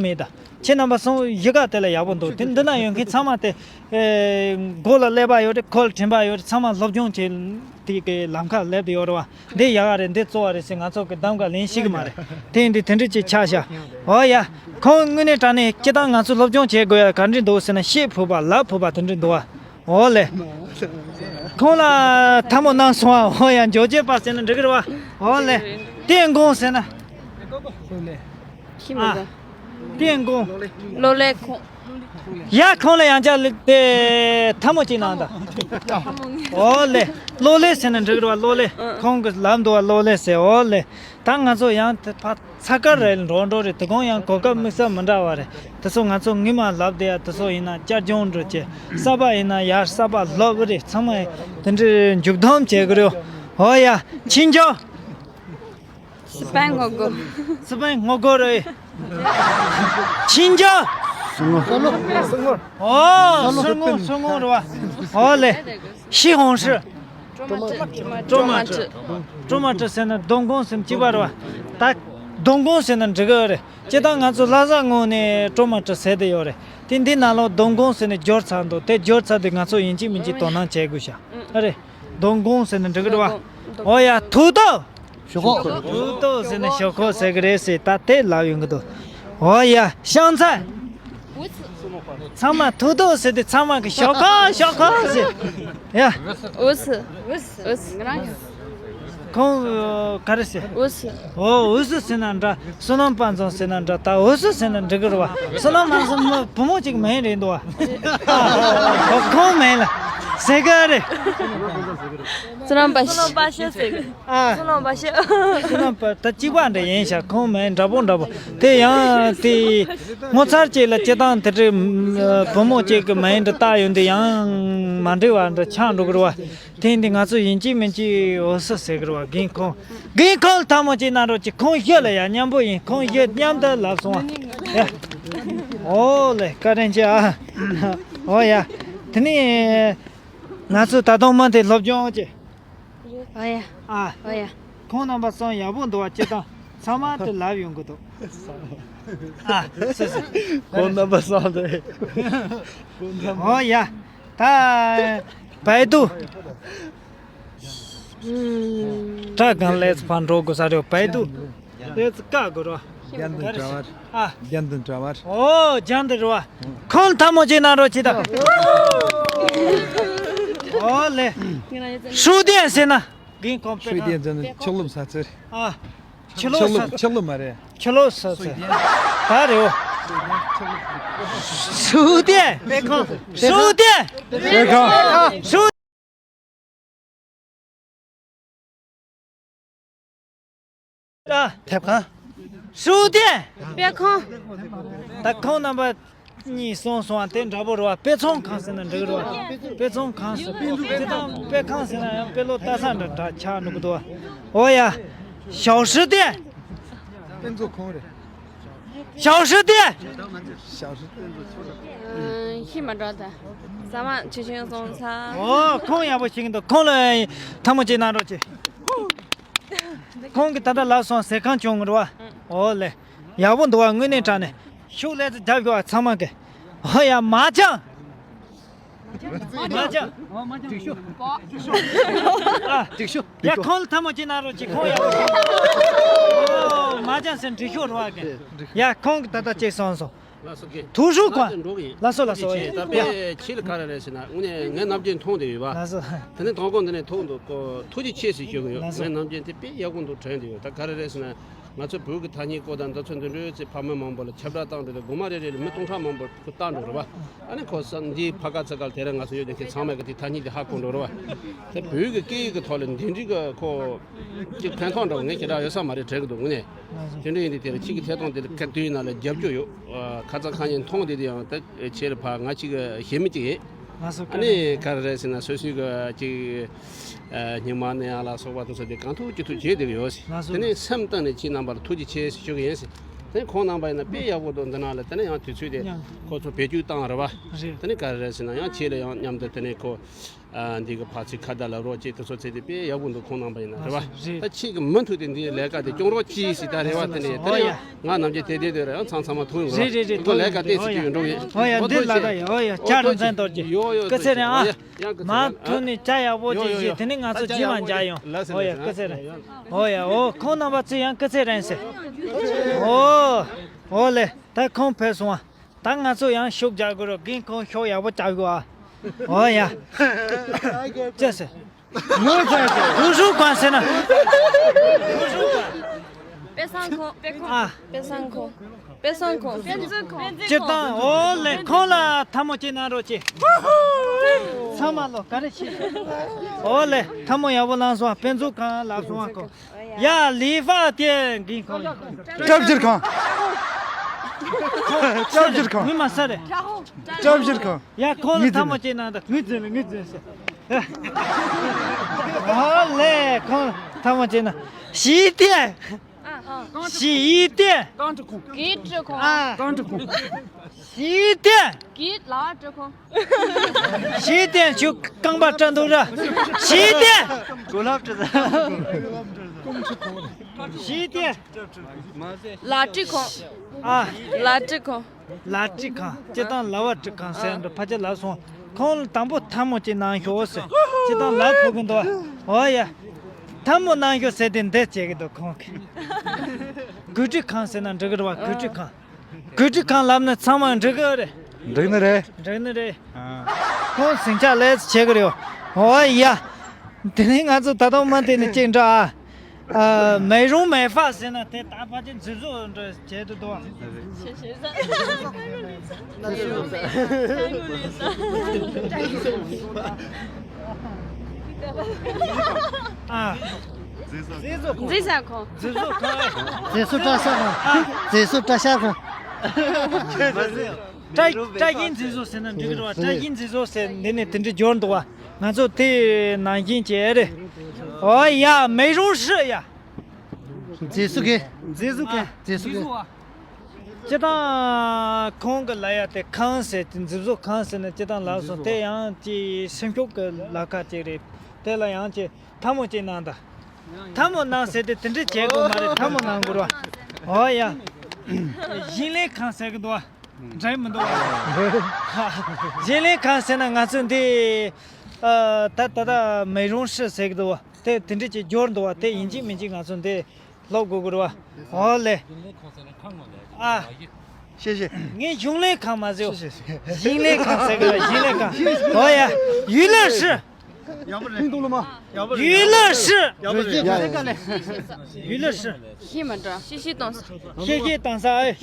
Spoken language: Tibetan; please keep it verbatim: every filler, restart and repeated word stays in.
མེད་ད། ཁྱེད་རྣམ་པ་ཚོ་གཞིས་ཀ་དེ་ལ་ཡག་པོ་འདུག་དེ་འདི་ན་ཡོད་མཁན་ཚང་མ་དེ། ཨེ། མགོ་ལ་ཀླད་པ་ཡོད་རེད། ཁོ་ལ་དྲན་པ་ཡོད་རེད། ཚང་མ་སློབ་སྦྱོང་བྱེད་དེ་གི་ལམ་ཁ་སླེབས་བསྡད་ཡོད་རེད་བ། འདི་ཡག་ག་རེད། འདི་གཙོ་བ་རེད་ཟེར་ང་ཚོ་གི་གདམ་ག་ལེན་ཤེས་གི་མ་རེད། དེ་ཡིན་དུས་དེ་འདྲ་ཅིག་ཆགས་ཤག་འོ་ཡ། ཁོང་དངོས་གནས་དྲང་གནས་སྤྱིར་བཏང་ང་ཚོ་སློབ་སྦྱོང་བྱེད་དགོས་ཡ་ག་འདྲ་འདུག་ཟེར་ན། ཤེས་ཕོད་པ་ལབ་ཕོད་པ་དེ་འདྲ་འདུག་བ། འོ་ལེ། ཁོང་ལ་ཐལ་མོ་གནང་སོང་བ། འོ་ཡ། འཇོ་སྒེག་པ་ཟེར་ན་འགྲིག་གི་རེད་བ། འོ་ལེ། ཏན་ཀོང་ཟེར་ན། ཤི་མི་ཨ། འདུག་ཏན་ཀོང་། ལོ་ལེ་ཁོང་། ཡ། ཁོང་ལ་ཡང་བསྐྱར་དེ་ཐལ་མོ་གཅིག་གནང་དང་། འོ་ལེ། ལོ་ལེ་ཟེར་ན་འགྲིག་གི་རེད་བ། ལོ་ལེ། ཨ། ཁོང་གིས་ལབ་འདུག་བ། ལོ་ལེ་ཟེར། འོ་ལེ། ད་ང་ཚོ་ཡང་དེ་ཕར་ཚ་དཀར་རེད། འགྲོ་འགྲོ་རེད། དེ་གོང་ཡང་གོ་སྐབས་དམིགས་བསལ་མི་འདྲ་བ་རེད། དེ་ཚོ་ང་ཚོ་སྔོན་མ་ལབ་བསྡད་ཡ་དེ་ཚོ་ཡིན་ན་བསྐྱར་སྦྱོང་འགྲོ་བྱེད། གསར་པ་ཡིན་ན་ཡར་གསར་པ་སློབ་རེད། ཚང་མ་དེ་འདྲའི་མཇུག་སྡོམ་བྱེད་དགོས་རེད། འོ་ཡ། ཕྱིན་ཆད། སི་པན་སྔོ་སྒོར། སི་པན་སྔོ་སྒོར་རེད། ཕྱིན་ཆད། སུ་ངོ། ཨོ། སུ་ངོ་སུ་ངོ་རེད་བ། ཨོ་ལེ། ཤི་ཧོང་ཧྲི། ཀྲོ་མ་ཀྲི། ཀྲོ་མ་ཀྲི། ཀྲོ་མ་ཀྲི་ཟེར་ན་སྡོང་ཀོང་ཟེར་གཅིག་པ་རེད་བ། ད་སྡོང་ཀོང་ཟེར་ན་འགྲིག་གི་རེད། སྤྱིར་བཏང་ང་ཚོ་ལྷ་ས་ངོས་ནས་ཀྲོ་མ་ཀྲི་ཟེར་དེ་ཡོད་རེད། དེ་འདི་ནང་ལོགས་སྡོང་ཀོང་ཟེར་ནས་སྦྱོར་ཚར་འདུག་དེ་སྦྱོར་ཚར་དུས་ང་ཚོ་ཡིན་གཅིག་མིན་གཅིག་དོ་སྣང་བྱེད་དགོས་ཤག་ཨ་རེད། སྡོང་ཀོང་ཟེར་ན་འགྲིག་གི་རེད་བ། ཨོ་ཡ། ཐུག་ཏོ། ཞོག་ཁོག་ཐུག་ཏོ་ཟེར་ནས་ཞོག་ཁོག་ཟེར་གི་རེད་ཟེར། ད་དེ་ལབ་ཡོང་གི་འདུག་ཨོ་ཡ། ཤང་ཚ། ཚང་མ་ཐུག་ཏོ་ཟེར་དུས་ཚང་མ་གི་ཞོག་ཁོག་ཞོག་ཁོག་ཟེར། ཡ། ཨུ་སི། ཨུ་སི། ཁོང་ག་རེ་ཟེར། ཨུ་སི། ཨོ། ཨུ་སི་ཟེར་ན་འདྲ། བསོད་ནམས་དཔལ་འཛོམས་ཟེར་ན་འདྲ། ད་ཨུ་སི་ཟེར་ན་འགྲིག་གི་རེད་བ། བསོད་ནམས་དཔལ་འཛོམས་བུ་མོ་གཅིག་མིང་རེད་འདུག་བ། ཨོ། ཁོང་མིང་ལ་ཟེར་གི་རེད། བསོད་ནམས་པ། བསོད་ནམས་པ་ཤེས་ཟེར། ཨ། བསོད་ནམས་པ་ཤེས། བསོད་ནམས་པ་ད་གཅིག་པ་འདྲ་ཡིན་ཤག་ཁོང་མིང་འདྲ་པོ་འདྲ་པོ། དེ་ཡང་དེ་ངོ་མཚར་ཅིག་ལ་སྤྱིར་བཏང་དེ་འདྲའི་བུ་མོ་གཅིག་གི་མིང་འདྲ་བཏགས་ཡོང་དུས་ཡང་མ་འགྲིག་པ་འདྲ་ཆགས་འགྲོ་གི་རེད་བ། དེ་ཡིན་དུས་ང་ཚོ་ཡིན་གཅིག་མིན་གཅིག་ཨུ་སི་ཟེར་གི་རེད་བ། རྒན་ཁོང་། རྒན་ཁོང་ལ་ཐལ་མོ་གཅིག་གནང་རོགས་གྱིས། ཁོང་བཞི་ལ་ཡ་མཉམ་པོ་ཡིན། ཁོང་བཞི་མཉམ་དུ་ལབ་སོང་བ། ཡ། ཨོ་ལེ། བཀའ་དྲིན་ཆེ་ཨ། ཨོ་ཡ། དེ་ནས་ང་ཚོ་ད་དུང་མ་དེ་སློབ་སྦྱོང་བྱེད། ཨོ་ཡ། ཨ། ཨོ་ཡ། ཁོང་རྣམ་པ་གསུམ་ཡག་པོ་འདུག་བ། སྤྱིར་བཏང་ཚང་མ་དེ་ལབ་ཡོང་གི་འདུག་ཨ། སུ་སུ། ཁོང་རྣམ་པ་གསུམ་དེ། ཨོ་ཡ། ད་བའི་དུ། ཁྲ་གང་ལས་ཕར་འགྲོ་དགོས་ས་རེད། བའི་དུ། ལས་བཀག་དགོས་རོ། རྒྱན་དང་འདྲ་བར། ཨ། རྒྱན་དང་འདྲ་བར། ཨོ། རྒྱན་དང་འདྲ་བར། ཁོང་ཐལ་མོ་གཅིག་གནང་རོགས་གྱིས་དང་། ཨོ་ལེ། ཧྲུའུ་ཏེན་ཟེར་ན། རྒན་ཁོང་དཔེ་ཧྲུའུ་ཏེན་ཟེར་ན་ཕྱི་ལོགས་ས་ཚིགས། ཨ། ཕྱི་ཕྱི་ལོགས་ས། ལོགས་ཕྱི་ལོགས་མ་རེད། ཕྱི་ལོགས་ས་ཚིགས། ད་རེད་འོ། ཧྲུའུ་ཏེན། དཔེ་ཁང་། ཧྲུའུ་ཏེན། དཔེ་ཁང་། ཧྲུའུ། ཨ། དེབ་ཁང་། ཧྲུའུ་ཏེན། དཔེ་ཁང་། ད་ཁོང་རྣམ་པ་གཉིས་གསུངས་སོང་བ། དེ་འདྲ་པོ་རེད་བ། དཔེ་ཚོང་ཁང་ཟེར་ན་འགྲིག་རེད་བ། དཔེ་ཚོང་ཁང་ཟེར། དེ་དང་དཔེ་ཁང་ཟེར་ན་ཡང་དཔེ་ལོ་ལྟ་ས་འདྲ་འདྲ་ཆགས་འགྲོ་གི་འདུག་བ། ཨོ་ཡ། ཞའོ་ཧྲི་ཏེན། དཔེ་མཛོད་ཁང་རེད། ཞའོ་ཧྲི་ཏེན། ཞའོ་ཧྲི་ཏེན་ཚོ་ཆོག་ཨ། ཤི་མ་འགྲོ་ད། ཟ་མ་ཆུ་ཆེན་སོང་ཚ། ཨོ། ཁོང་ཡག་པོ་ཤེས་ཀྱི་འདུག་ཁོང་ལ་ཐལ་མོ་གཅིག་གནང་རོགས་གྱིས། ཁོང་གིས་ད་ལྟ་ལབ་སོང་། ཟས་ཁང་བྱུང་རེད་བ། ཨོ་ལེ། ཡག་པོ་འདུག་བ། དངོས་གནས་དྲང་གནས། ཤུགས་ལས་ཚོ་རྒྱབ་དགོས་བ་ཚང་མ་གི། ཨོ་ཡ། མ་ཅང་། མ་ཅང་། ཨ། ཡ། ཁོང་ལ་ཐལ་མོ་གཅིག་གནང་རོགས་གྱིས། ཁོང་ཡག་པོ་ཤེས། ཨོ། མ་ཅང་ཟེར་འགྲིག་ཤོག་རེད་བ་གི། ཡ། ཁོང་གིས་ད་ལྟ་གཅིག་གསུངས་སོང་། ལགས་སོ། དགེ། ཐུགས་ཤུགས་གོ། ལགས་སོ་ལགས་སོ། ཐུགས་རྗེ་ཆེ། ད་དཔེ་ཆེད་ལ་ག་རེ་རེད་ཟེར་ན། དངོས་གནས་ངས་ནམ་རྒྱུན་མཐོང་བསྡད་ཡོད་པ། ལགས་སོ། དེ་ནས་དང་པོ་འདི་ནས་ཐུགས་འདུག་གོ། ཐུགས་རྗེ་ཆེ་ཟེར་ཞུ་གི་ཡོད། ལགས་སོ། ངས་ནམ་རྒྱུན་དེ་དཔེ་ཡག་པོ་འདུག་དྲན་བསྡད་ཡོད། ད་ག་རེ་རེད་ཟེར་ན། ང་ཚོ་བོད་ཀྱི་ཐ་སྙད་སྐོར་དང་འདི་ཚོ་འདི་འདྲའི་ཚེ་ཕ་མ་མང་པོ་ལ་ཁྱབ་བསྒྲགས་བཏང་འདུག་རེད། དགོང་མོ་རེ་རེ་ལ་མི་སྟོང་ཕྲག་མང་པོ་ཁོ་བལྟ་འགྲོ་རེད་པ། ཨ་ནི་ཁོ་ས་འདིའི་ཕ་ག་ཚ་ག་དེ་རིང་ང་ཚོ་ཡོད་དེ་ཁྱེད་ཚང་མས་ཀྱི་དེ་ཐ་སྙད་དེ་ཧ་གོ་འགྲོ་རེད་པ། དེ་བོད་ཀྱི་སྐད་ཡིག་གི་ཐོག་ལ་འདི་འདྲའི་གི་ཁོ་ཅིག་ཕན་ཐོགས་འདྲ་བོ་ངས་ཞེ་དྲག་ཡོད་ས་མ་རེད་དྲན་གི་འདུག་ངོ་ནས། དེ་འདྲ་ཡིན་དུས་དེ་ལ་ཁྱེད་ཀྱི་ཐད་གཏོང་དེ་ལ་ག་དུས་ཡིན་ན་ལ་རྒྱབ་སྐྱོར་ཡོད། ཁ་སང་ཁ་ཉིན་མཐོང་དེ་དེ་ཡང་ད་ཁྱེད་ལ་ཕ་ང་གཅིག་གི་གཞན་མི་གཅིག་ཡིན། ལགས་སོ། ཨ་ནི་ག་རེ་རེད་ཟེར་ན། སོ་སོའི་གི་ཅིག་སྙིང་མ་ནད་ཡམས་ལ་སོགས་པ་དེ་ཚོ་དེ་གང་ཐུབ་ཅི་ཐུབ་བྱེད་བསྡད་ཀྱི་ཡོད་ཟེར། ལགས་སོ། དེ་ནས་སེམས་གཏིང་ནས་ཁྱེད་རྣམ་པར་ཐུགས་རྗེ་ཆེ་ཞུ་གི་ཡིན་ཟེར། དེ་ཁོང་རྣམ་པ་ཡིན་ན་དཔེ་ཡག་པོ་འདུག་འདི་ནང་ལ་དེ་ནས་ཡང་དུས་ཚོད་དེ་ཁོ་ཚོ་བེད་སྤྱོད་བཏང་རེད་པ། རེད། དེ་ནས་ག་རེ་རེད་ཟེར་ན། ཡང་ཁྱེད་ལ་ཡང་མཉམ་དུ་དེ་ནས་ཁོ། ཨ། འདི་གི་ཕར་ཚུར་ཁ་བརྡ་ལབ་རོགས་གྱིས། དེ་ཚོ་བྱས་ཏེ་དཔེ་ཡག་པོ་འདུག་ཁོང་རྣམ་པ་ཡིན་ན། རེད་བ། རེད། ད་ཁྱེད་ཀྱིས་མུ་མཐུད་དེ་འདིའི་ལས་ཀ་དེ་སྐྱོང་རོགས་གྱིས་ཟེར། ད་རེ་བ་དེ་ནས་དེ་ཨོ་ཡ། ཡང་ང་ནམ་རྒྱུན་དེ་དེ་དེ་རེད། ཡང་མཚམས་མཚམས་མ་ཐུག་ཡོང་། རེད་རེད་རེད། ཁོ་ལས་ཀ་ཏོག་ཙམ་ཅིག་ཡོད་འགྲོ་གི། ཨོ་ཡ། འོ་འདི་ཐུགས་ལ་རྗེ་ཆེ། ད་ཡོད། ཨོ་ཡ། ཨོ་བསྐྱར་ཐུགས་རྗེ་ཆེ། མཚན་རྟོགས་ཀྱི། ཡོ་ཡོ། སྐུ་ཚེ་རིང་ཨ། ཡ། ཡང་སྐུ་མ་ཚེ་ཐུག་རིང་ཨ། ནས་ཇ་ཡག་པོ་ཅིག་བཞེས། དེ་ནས་ང་ཚོ་ཇི་མ་འཇག་ཡོང་། ཨོ་ཡ། སྐུ་ཚེ་རིང་། ཨོ་ཡ། ཨོ། ཁོང་རྣམ་པ་ཚོས་ཡང་སྐུ་ཚེ་རིང་ཟེར། ཨོ། ཨོ་ལེ། ད་ཁོང་ཕེབས་སོང་ཨ། ད་ང་ཚོ་ཡང་ཤུགས་རྒྱག་དགོས་རེད། རྒན་ཁོང་ཤུགས་ཡག་པོ་རྒྱག་དགོས་ཨ། ཨོ་ཡ། ཅི་ཟེར། ངོ་ཚ་ཟེར། ཧུ་ཧྲུ་ཁང་ཟེར་ན། ཧུ་ཧྲུ་ཁང་། དཔེ་བཟང་ཁོང་། དཔེ་ཁོང་། ཨ། དཔེ་བཟང་ཁོང་། དཔེ་བཟང་ཁོང་། དཔེ་མཛོད་ཁོང་། སྤྱིར་བཏང་ཨོ་ལེ། ཁོང་ལ་ཐལ་མོ་ཅིག་གནང་རོགས་གྱིས། ཚང་མ་ལོ་ག་རེ་བྱེད། ཨོ་ལེ། ཐལ་མོ་ཡག་པོ་བླངས་སོང་། དཔེ་མཛོད་ཁང་ལབ་སོང་ཨ། ཁོ། ཡ། ལི་ཧྥ་ཏེ་གིན་ཁོང་། སྐྱབས་བཅོལ་ཁང་། སྐྱབས་བཅོལ་ཁང་། ངོ་མ་ས་རེད། སྐྱབས་བཅོལ་ཁང་། ཡ། ཁོང་ལ་ཐལ་མོ་ཅིག་གནང་དང་། ངུ་འཛིན་ལ་ངུ་འཛིན་ཟེར། ཨོ་ལེ། ཁོང་ལ་ཐལ་མོ་ཅིག་གནང་། ཞི་ཏེ། ཞི་ཏེ། ཀང་ཀྲི་ཁོང་། ཀི་ཀྲི་ཁོང་། ཨ། ཀང་ཀྲི་ཁོང་། ཞི་ཏེ། ཀི་ལ་ཀྲི་ཁོང་། ཞི་ཏེ། ཁྱོད་རྐང་པ་སྐྲ་འདུག་ར། ཞི་ཏེ། གོ་ལབ་ཀྲི། ཞི་ཏེ། ལ་ཀྲི་ཁོང་། ཨ། ལ་ཀྲི་ཁོང་། ལ་ཀྲི་ཁང་། སྤྱིར་བཏང་ལ་བ་ཀྲི་ཁང་ཟེར་འདྲ་ཕལ་ཆེར་ལབ་སོང་། ཁོང་ལ་དང་པོ་ཐལ་མོ་ཅིག་གནང་ཤོག་ཟེར། སྤྱིར་བཏང་ལབ་ཕོད་ཀྱི་འདུག་བ། ཨོ་ཡ། ཐལ་མོ་གནང་ཤོག་ཟེར་དེ་འདི་བྱེད་ཀྱི་འདུག་ཁོང་གིས། གོས་ཀྲི་ཁང་ཟེར་ན་འགྲིག་གི་རེད་བ། གོས་ཀྲི་ཁང་། གོས་ཀྲི་ཁང་ལབ་ན་ཚང་མ་འགྲིག་གི་རེད། འགྲིག་ནི་རེད། འགྲིག་ནི་རེད། ཨ། ཁོང་ཟིང་ཆ་ལས་བྱེད་ཀྱི་རེད། ཨོ་ཡ། དེ་ནས་ང་ཚོ་ད་དུང་མ་དེ་ནས་གཅིག་འདྲ་ཨ། ཨ།美容美发ཟེར་ན་དེ་ད་ཕལ་ཆེར་མཛེས་བཟོ་འདྲ་བྱེད་དུ་འདུག་ཨ། ཨ། མཛེས་བཟོ་ཁང་། མཛེས་བཟོ་ཁང་། མཛེས་བཟོ་བཀྲ་ཤིས་ཁང་། མཛེས་བཟོ་བཀྲ་ཤིས་ཁང་། བཀྲ་བཀྲ་ཤིས་མཛེས་བཟོ་ཟེར་ན་འགྲིག་གི་རེད་བ། བཀྲ་ཤིས་མཛེས་བཟོ་ཟེར་འདི་ནས་དེ་འདྲ་འབྱོར་འདུག་བ། ང་ཚོ་དེ་ནང་བཞིན་བྱས་རེད། ཨོ་ཡ། 美容室ཡ། མཛེས་བཟོ་ཁང་། མཛེས་བཟོ་ཁང་། མཛེས་བཟོ་ཁང་། སྤྱིར་བཏང་ཁོང་གི་ལབ་ཡ་དེ་ཁང་ཟེར་དེ། མཛེས་བཟོ་ཁང་ཟེར་ན་སྤྱིར་བཏང་ལབ་སོང་། དེ་ཡང་ཅིག་སེམས་ཤུགས་ཀྱི་ལབ་ཁ་ཅིག་རེད། དེ་ལ་ཡང་ཅིག་ཐལ་མོ་ཅིག་གནང་དང་། ཐལ་མོ་གནང་ཟེར་དེ་དེ་འདྲ་བྱེད་དགོས་མ་རེད། ཐལ་མོ་གནང་དགོས་ར། ཨོ་ཡ། ཞིང་ལས་ཁང་ཟེར་གི་འདུག་བ། འགྲིག་མི་འདུག་བ། ཞིང་ལས་ཁང་ཟེར་ན་ང་ཚོ་འདི། ཨ། ད་ད་ད་美容室ཟེར་གི་འདུག་བ། དེ་དེ་འདྲ་ཅིག་འབྱོར་འདུག་བ། དེ་ཡིན་གཅིག་མིན་གཅིག་ང་ཚོ་འདི་སློབ་དགོས་ཀྱི་རེད་བ། ཨོ་ལེ། ཨ། ཤེས་ཤེས། ངས་གཞུང་ལས་ཁང་མ་ཟེར། ཞིང་ལས་ཁང་ཟེར་གི་ར། ཞིང་ལས་ཁང་། ཨོ་ཡ། 娱乐室། ཡག་པོ་རེད། 娱乐室། ཡག་པོ་རེད། 娱乐室། เฮียมาจ้ะเฮียเฮียตองสา 谢谢当啥哎。